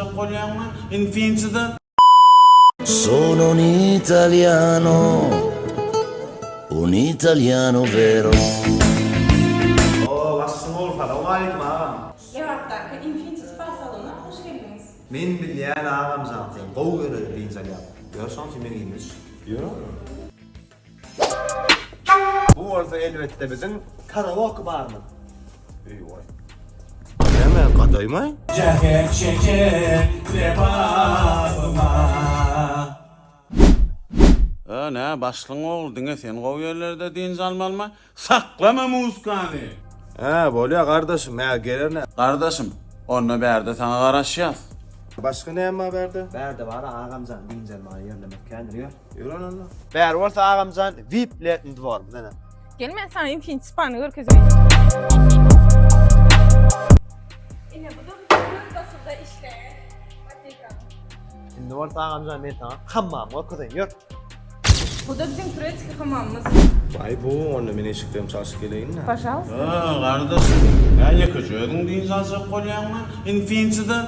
aljak bolýaňmy Infinity-de? Sono un italiano, un italiano vero. Oo başlygyň ogly salowmaleýkim agam. Lebapdaky Infinity Spa salonyna hoş geldiňiz. Men bilýän agamjan sen gowy ýerde dynç alýaň. Ýör şoň üçin meň yzyma düş. Ýör. Bu bolsa elbetde biziň karaoke barymyz. Eý-oý. Näme gadaýmaý? Jähek çeker Lebabyma. Ö nä başlygyň ogly diňe sen gowy ýerlerde dynç almalymy? Saklama muzkany! Hä bolýa gardaşym hä gelerine. Gardaşym onda bärde saňa garaşýas. Başga näme bar bärde? Bärde bar agamjan dynç almaga ýerlemek kändir ýör. Ýör onda. Bäri bolsa agamjan vip letni dworymyz ene. Gel men saňa Infinity Spa-ny görkezeýin. Ine bu-da biziň göz basyrda işleýän bateýkamyz. Indi bolsa agamjan men saňa hammamy görkezeýin ýör. Bu-da biziň turetskiý hammamymyz. Baý bu onda men eşiklerimi çalşyp geleýin-dä. Pažalsta. Gardaşym, nä ýekeje özüň dynç aljak bolýaňmy Infinity-de?